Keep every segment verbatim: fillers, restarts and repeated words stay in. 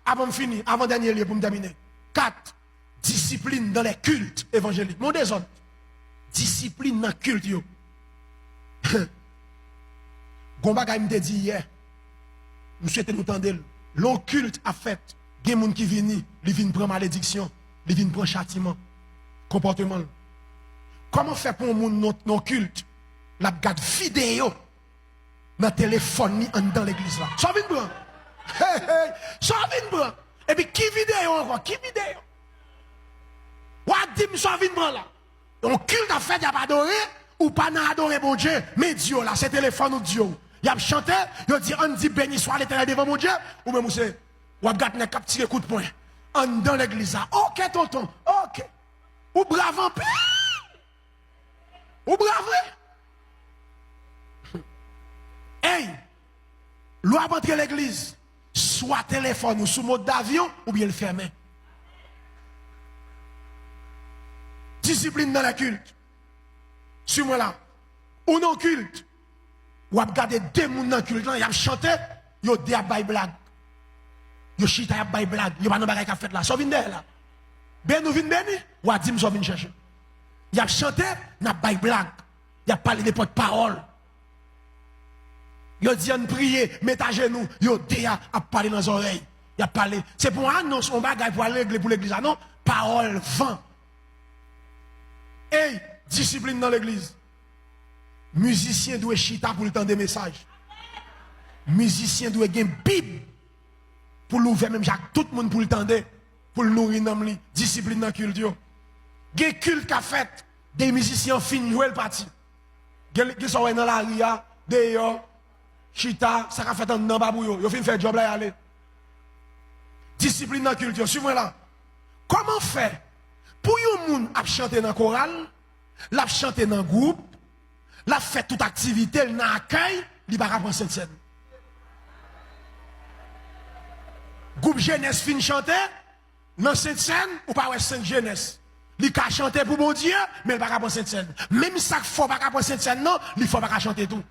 Avan m fini, avan dènye li pou m tèmine. Kat, disiplin dans les cultes évangéliques. Mon dezòd. Disiplin nan kilt yo. Gon bagay m te di yè. M swete nou tande l. Lè yon kilt ap fèt, gen moun ki vini, li vin pran malediksyon, li vin pran chatiman, konpòteman l. Kòman fè pou yon moun nan, nan kilt, l ap gad videyo nan telefòn li anndan legliz la? Sa w vin pran? Hey, hey, sa w vin pran? Epi ki videyo ankò? Ki videyo? W a di m sa w vin pran la? Yon kilt ap fèt, y ap adore, ou pa nan adore Bondye, men di yo la, se telefòn ou di yo. Y ap chante, yo di, ann di, beni swa Letènèl devan Bondye, ou menm ou se, w ap gad nèg k ap tire kout pwen anndan legliz la. Oke, tonton, oke. Ou brav anpil. Ou brav vre. Ey, lè w ap antre legliz, swa telefòn ou sou mòd avyon oubyen l fèmen. Disiplin dans les cultes. Swiv mwen la. Ou nan kilt, w ap gade de moun nan kilt lan, y ap chante, yo de ap bay blag. Yo chita, y ap bay blag. Yo pa nan bagay k ap fèt la. Sa w vin dèyè la? Beni w vin beni, w a di m sa w vin chèche. Y ap chante, n ap bay blag. Y ap pale nenpòt pawòl. Yo di ann priye, met ajenou, yo de a ap pale nan zòrèy. Y ap pale. Se pa yon anons, yon bagay pou al regle pou legliz la, non. Pawòl van. Ey, disiplin nan legliz. Mizisyen dwe chita pou l tande mesaj. Mizisyen dwe gen Bib pou l ouvè menm jan ak tout moun pou l tande, pou l nouri nanm li, disiplin nan kilt yo. Gen kilt k ap fèt, de mizisyen an fin jwe l pati. Gen, gen sa w wè nan lari a, deyò, chita, sa k ap fèt anndan pa pou yo. Yo fin fè djòb la, y ale. Disiplin nan kilt yo, swiv mwen la. Kòman fè pou yon moun ap chante nan koral, l ap chante nan gwoup, l ap fè tout aktivite l nan akèy, li pa ka pran Sentsèn? Gwoup jenès fin chante, nan Sentsèn, ou pa wè Sentsèn jenès. Li ka chante pou Bondye, men li pa ka pran Sentsèn. Menm sa k fè w pa ka pran Sentsèn nan, li fè w pa ka chante tou.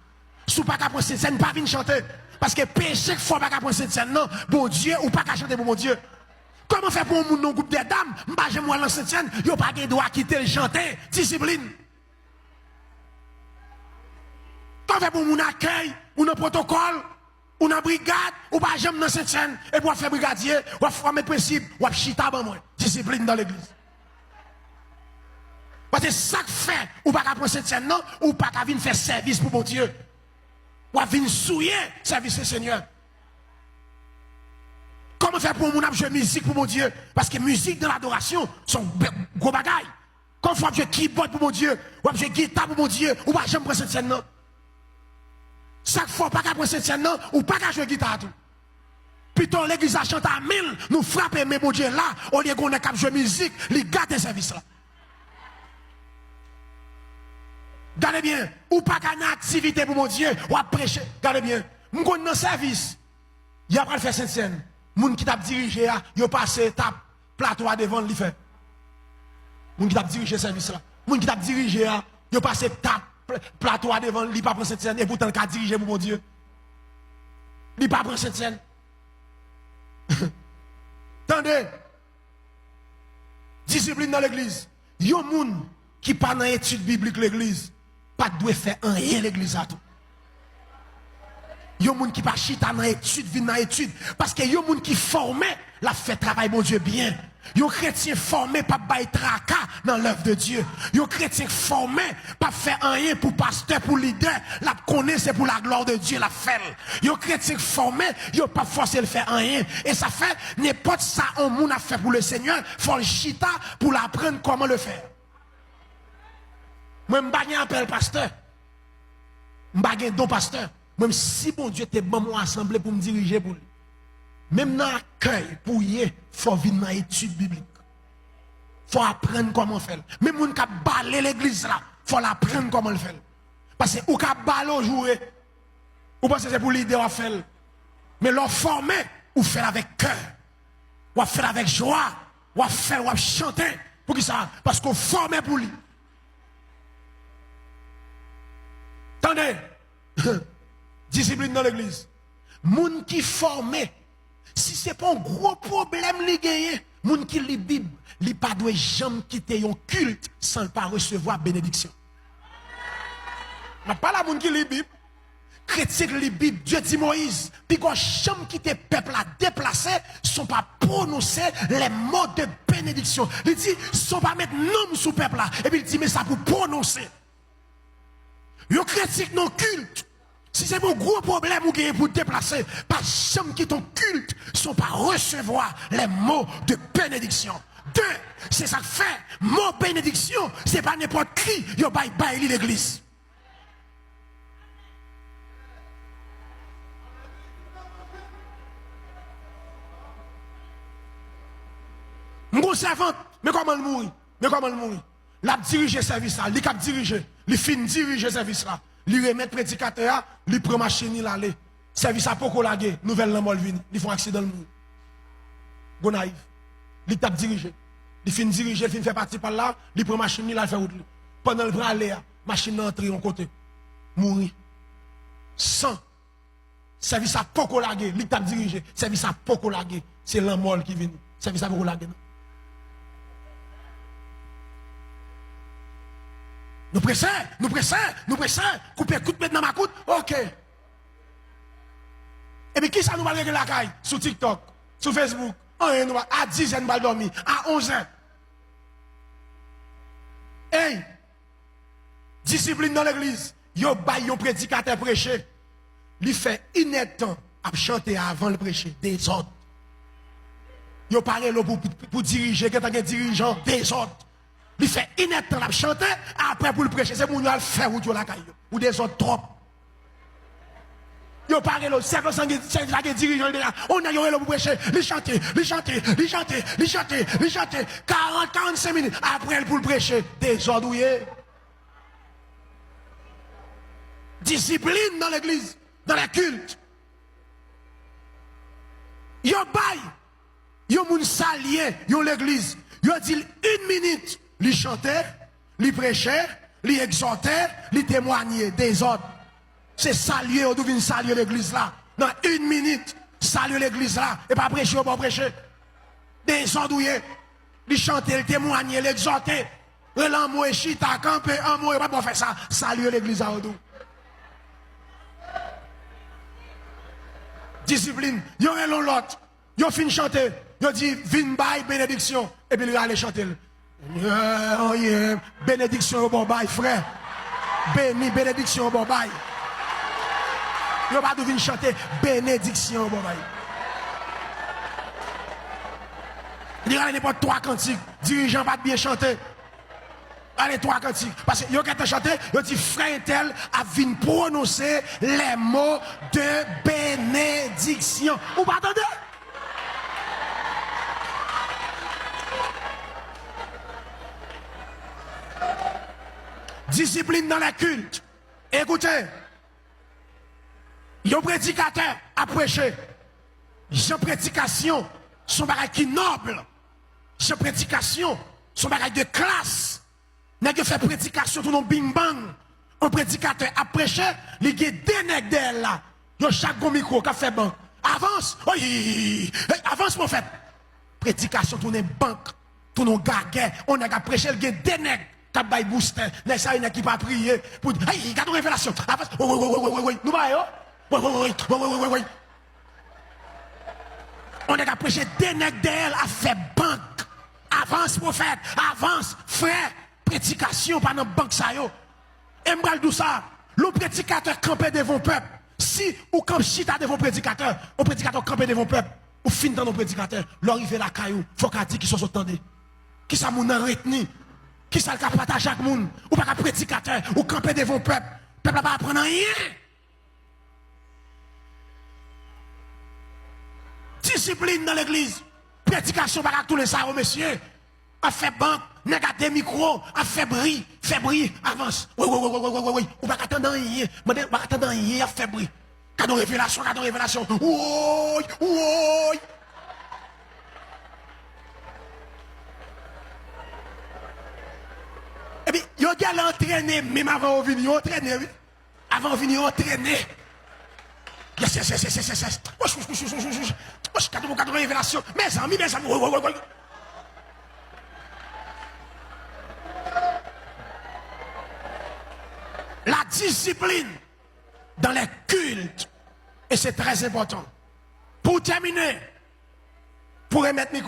Si w pa ka pran Sentsèn, pa vin chante. Paske peche k fè w pa ka pran Sentsèn nan, Bondye, ou pa ka chante pou Bondye. Kòman fè pou yon moun nan gwoup dè dam, m pa janm wè l nan Sentsèn, yo pa gen dwa kite l chante? Disiplin. Kòman fè pou yon moun akèy, ou nan pwotokòl, ou nan brigad, ou pa janm nan Sentsèn, epi w ap fè brigadye, w ap fòme prensip, w ap chita ban mwen. Disiplin dans l'église. Paske sa k fè ou pa ka pran Sentsèn nan, ou pa ka vin fè sèvis pou Bondye. W ap vin souye sèvis Lesenyè. Kòman fè pou yon moun ap jwe mizik pou Bondye? Paske mizik dans l'adoration, se yon be-, gwo bagay. Kòman fè w ap jwe kibòd pou Bondye, w ap jwe gita pou Bondye, ou pa janm pran Sentsèn nan? Sa k fè w pa ka pran Sentsèn nan, ou pa ka jwe gita tou. Pito legliz la chante amèn, nou frape men Bondye la, olye gon nèg k ap jwe mizik, li gate sèvis la. Gade byen, ou pa ka nan aktivite pou Bondye, w ap preche. Gade byen, m konn nan sèvis, y ap al fè Sentsèn. Moun ki t ap dirije a, yo pase etap plato a devan l, li fè. Moun ki t ap dirije sèvis la. Moun ki t ap dirije a, yo pase etap pl-, plato a devan l, li pa pran Sentsèn, epoutan l ka dirije pou Bondye. Li pa pran Sentsèn. Tande! Disiplin nan legliz. Yon moun ki pa nan etid biblik legliz pa t dwe fè anyen legliz la tou. Yon moun ki pa chita nan etid, vin nan etid. Paske yon moun ki fòme, l ap fè travay Bondye byen. Yon kretyen fòme p ap bay traka nan lèv de Dye. Yon kretyen k fòme p ap fè anyen pou pastè, pou lidè. L ap konnen se pou laglwa de Dye l ap fè l. Yon kretyen k fòme, yo p ap fòse l fè anyen. E sa fè, nenpòt sa yon moun ap fè pou Lesenyè, fò l chita pou l aprann kòman le fè. Mwen, m pa gen apèl pastè. M pa gen don pastè. Mwen, si Bondye te ban m yon asanble pou m dirije pou li, menm nan akèy pou w ye, fò w vin nan etid biblik. Fò w aprann kòman fè l. Menm moun k ap bale legliz la, fò l aprann kòman l fè l. Paske ou ka bale w joure, ou panse se pou lidè w ap fè l. Men lè w fòme, ou fè l avèk kè. W ap fè l avèk jwa. W ap fè l, w ap chante. Poukisa? Paske w fòme pou li. Tande! Disiplin nan legliz. Moun ki fòme, Si se pa yon gwo pwoblèm li genyen, moun ki li Bib, li pa dwe janm kite yon kilt san l pa resevwa benediksyon. M ap pale a moun ki li Bib. Kretyen ki li Bib, Dye di Moyiz, piga w janm kite pèp la deplase san w pa pwononse les mots de bénédiction. Li di, san w pa met non m sou pèp la. Epi li di, men sa pou pwononse. Yon kretyen ki nan kilt, si se yon gwo pwoblèm ou genyen pou deplase, pa janm kite yon kilt san w pa resevwa les mots de bénédiction. De, se sa k fè, mo benediksyon, se pa nenpòt ki yo bay, bay li legliz. M gon sèvant, men kòman l mouri, men kòman l mouri. L ap dirije sèvis la, li k ap dirije, li fin dirije sèvis la, li remèt predikatè a, li pran machin li, l ale. Sèvis la poko lage, nouvèl lanmò l vini, li fè yon aksidan, l mouri. Gonayiv. Li t ap dirije. Li fin dirije, li fin fè pati pa l la, li pran machin li, l al fè wout li. Pandan l prale a, machin nan antre yon kote. Mouri. San. Sèvis la poko lage, li k t ap dirije. Sèvis la poko lage. Se lanmò l ki vini. Sèvis la poko lage, non. Nou prese, nou prese, nou prese. Koupe kout met nan makout. Oke. Epi kisa nou pral regle lakay? Sou TikTok, sou Facebook. Anyen nou pa, a dizè nou pral dòmi. A onzè. Ey! Disiplin nan legliz. Yo bay yon predikatè preche. Li fè inèdtan ap chante avan l preche. Dezòd. Yo pa rele w pou, pou, pou dirije, gentan gen dirijan. Dezòd. Li fè inèdtan l ap chante, apre pou l preche. Se moun yo al fè wout yo lakay yo. Ou dezòd twòp. Yo pa rele w, sèvis la gen, sèvis la gen dirijan l deja. On nèg yo rele w pou preche, li chante, li chante, li chante, li chante, li chante. Karant, karannsenk minit, apre l pou l preche. Dezòd ou ye. Disiplin nan legliz, dans les cultes. Yo bay yon moun salye yon legliz. Yo di l, une minute, li chante, li preche, li egzòte, li temwanye. Dezòd. Se salye yo tou vin salye legliz la. Nan une minute, salye legliz la. E pa preche yo ba w preche. Dezòd ou ye. Li chante, li temwanye, li egzòte. Rele anmwe, chita, kanpe, anmwe, yo pa ba w fè sa. Salye legliz la yo tou. Disiplin. Yo rele yon lòt. Yo fin chante, yo di, vin bay benediksyon. Epi l rale chante l. Yeah, yeah. Benediksyon yo ba w bay, frè. Beni, benediksyon yo ba w bay. Yo pa tou vin chante, benediksyon yo ba w bay. Li rale nenpòt twa kantik, dirijan pa t byen chante. Ale twa kantik. Paske yo gentan chante, yo di frè entèl ap vin pwononse les mots de bénédiction. Ou pa tande? Disiplin dans les cultes. Ekoute, yon predikatè ap preche. Jan predikasyon se yon bagay ki nòb. Jan predikasyon se yon bagay de klas. Nèg yo fè predikasyon tou non bing bang. Yon predikatè ap preche, li gen de nèg dèyè l la. Yo chak gon mikwo k ap fè bank. Avans! Oy! Avans, pwofèt! Predikasyon tounen bank, tounen yon gagè. Yon nèg ap preche, l gen de nèg k ap bay boustè. Nèg sa yo, nèg ki pa priye pou di, hey, gade yon revelasyon. Avans! Woy, woy, woy, woy, woy, woy. Nou pa yo? Woy, woy, woy, woy. Yon nèg ap preche, de nèg dèyè l ap fè bank. Avans, pwofèt, avans, frè. Predikasyon pa nan bank sa yo. E m pral di w sa, lè yon predikatè kanpe devan yon pèp, si ou kanpe chita devan yon predikatè, yon predikatè kanpe devan yon pèp, ou fin tande yon predikatè, lè w rive lakay ou, fòk a di kisa w sot tande. Kisa moun nan retni? Kisa l ka pataje ak moun? Ou pa ka predikatè, ou kanpe devan yon pèp, pèp la pa aprann anyen. Disiplin nan legliz. Predikasyon pa ka tounen sa yo, mesye. Ap fè bank, nèg a de mikwo, ap fè bri, fè bri, avans. Woy, woy, woy, woy, woy, woy, woy. Ou pa ka tande anyen. Mande, ou pa ka tande anyen, y ap fè bri. Gade yon revelasyon, gade yon revelasyon. Woy, woy. Epi, yo genlè antrene, menm avan yo vini, yo antrene, wi. Avan w vini, yo antrene. Yes, yes, yes, yes, yes, yes, yes. Wouch, wouch, wouch, wouch, wouch, wouch. Poch, gade, gade revelasyon. Mezanmi, mezanmi, woy, woy, woy, woy. La discipline dans les cultes. Et c'est très important. Pou tèmine, pou remèt mikwo.